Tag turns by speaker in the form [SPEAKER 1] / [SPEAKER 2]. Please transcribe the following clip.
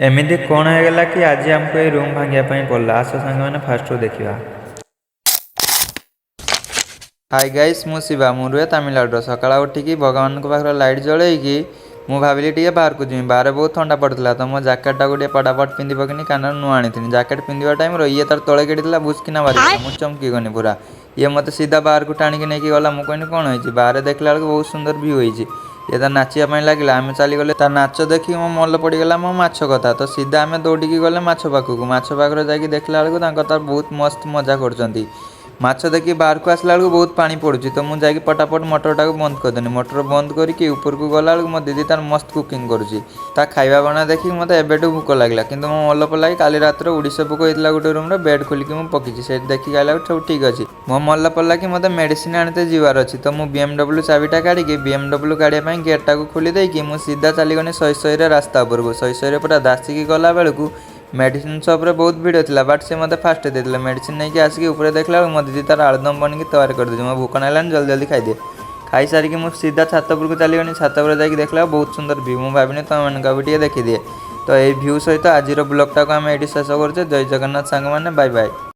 [SPEAKER 1] ଏମିତି କ'ଣ ହେଇଗଲା କି ଆଜି ଆମକୁ ଏଇ ରୁମ୍ ଭାଙ୍ଗିବା ପାଇଁ ପଡ଼ିଲା? ଆସ ସାଙ୍ଗମାନେ, ଫାଷ୍ଟରୁ ଦେଖିବା। ହାଇ ଗାଇସ୍, ମୁଁ ଶିବା, ମୁଁ ରୁହେ ତାମିଲନାଡ଼ୁର। ସକାଳ ଉଠିକି ଭଗବାନଙ୍କ ପାଖରେ ଲାଇଟ୍ ଜଳେଇକି ମୁଁ ଭାବିଲି ଟିକେ ବାହାରକୁ ଯିବି। ବାହାରେ ବହୁତ ଥଣ୍ଡା ପଡ଼ୁଥିଲା, ତ ମୋ ଜ୍ୟାକେଟଟାକୁ ଟିକେ ପଟାପଟ ପିନ୍ଧି ପକେଇନି, କାରଣ ନୂଆ ଆଣିଥିଲି। ଜ୍ୟାକେଟ ପିନ୍ଧିବା ଟାଇମ୍ର ଇଏ ତାର ତଳେ ଗେଡ଼ିଥିଲା, ଭୁସ୍କିନା ବାହାରିଗଲା। ମୁଁ ଚମକି ଗନି ପୁରା। ଇଏ ମୋତେ ସିଧା ବାହାରକୁ ଟାଣିକି ନେଇକି ଗଲା। ମୁଁ କହିନି, କ'ଣ ହେଇଛି? ବାହାରେ ଦେଖିଲା ବେଳକୁ ବହୁତ ସୁନ୍ଦର ଭ୍ୟୁ ହେଇଛି। ଇଏ ତାର ନାଚିବା ପାଇଁ ଲାଗିଲା, ଆମେ ଚାଲିଗଲେ। ତା ନାଚ ଦେଖିକି ମୋ ମନେ ପଡ଼ିଗଲା ମୋ ମାଛ କଥା। ତ ସିଧା ଆମେ ଦୌଡ଼ିକି ଗଲେ ମାଛ ପାଖକୁ। ମାଛ ପାଖରେ ଯାଇକି ଦେଖିଲା ବେଳକୁ ତାଙ୍କ ତାର ବହୁତ ମସ୍ତ ମଜା କରୁଛନ୍ତି। ମାଛ ଦେଖି ବାହାରକୁ ଆସିଲା ବେଳକୁ ବହୁତ ପାଣି ପଡ଼ୁଛି, ତ ମୁଁ ଯାଇକି ପଟାପଟ ମଟରଟାକୁ ବନ୍ଦ କରିଦେଲି। ମଟର ବନ୍ଦ କରିକି ଉପରକୁ ଗଲା ବେଳକୁ ମୋ ଦିଦି ତାର ମସ୍ତ କୁକିଂ କରୁଛି। ତା ଖାଇବା ବନା ଦେଖିକି ମୋତେ ଏବେଠୁ ଭୋକ ଲାଗିଲା। କିନ୍ତୁ ମୋ ମନେ ପଡ଼ିଲା କି କାଲି ରାତିରେ ଓଡ଼ିଶା ପୋକ ହେଇଥିଲା ଗୋଟେ ରୁମ୍ରେ, ବେଡ଼୍ ଖୋଲିକି ମୁଁ ପକେଇଛି। ସେଇଠି ଦେଖିକି ଆଇଲା ବେଳକୁ ସବୁ ଠିକ୍ ଅଛି। ମୋ ମନେ ପଡ଼ିଲା କି ମୋତେ ମେଡ଼ିସିନ ଆଣିତେ ଯିବାର ଅଛି। ତ ମୁଁ ବିଏମ୍ଡବ୍ଲ୍ୟୁ ଚାବିଟା କାଢ଼ିକି ବିଏମ୍ଡବ୍ଲ୍ୟୁ କାଢ଼ିବା ପାଇଁ ଗେଟ୍ଟାକୁ ଖୋଲି ଦେଇକି ମୁଁ ସିଧା ଚାଲିଗଲି ଶହେ ଶହେରେ ରାସ୍ତା ଉପରକୁ। ଶହେ ଶହେରେ ପୁରା ଦାସିକି ଗଲା ବେଳକୁ ମେଡ଼ିସିନ ସପ୍ରେ ବହୁତ ଭିଡ଼ ଥିଲା, ବଟ୍ ସେ ମୋତେ ଫାଷ୍ଟ ଦେଇଥିଲେ। ମେଡ଼ିସିନ ନେଇକି ଆସିକି ଉପରେ ଦେଖିଲା ବେଳକୁ ମୋ ଦିଦି ତାର ଆଳୁଦମ ବନିକି ତୟାର କରିଦେଇଛି। ମୋ ଭୋକ ଲାଗିଲାନି, ଜଲ୍ଦି ଜଲ୍ଦି ଖାଇଦିଏ। ଖାଇସାରିକି ମୁଁ ସିଧା ଛାତ ଉପରକୁ ଚାଲିଗଲି। ଛାତ ଉପରେ ଯାଇକି ଦେଖିଲା ବେଳକୁ ବହୁତ ସୁନ୍ଦର ଭ୍ୟୁ। ମୁଁ ଭାବିନି, ତମମାନଙ୍କୁ ବି ଟିକେ ଦେଖିଦିଏ। ତ ଏଇ ଭ୍ୟୁ ସହିତ ଆଜିର ବ୍ଲଗ୍ଟାକୁ ଆମେ ଏଇଠି ଶେଷ କରୁଛେ। ଜୟ ଜଗନ୍ନାଥ ସାଙ୍ଗମାନେ, ବାଇ ବାଇ।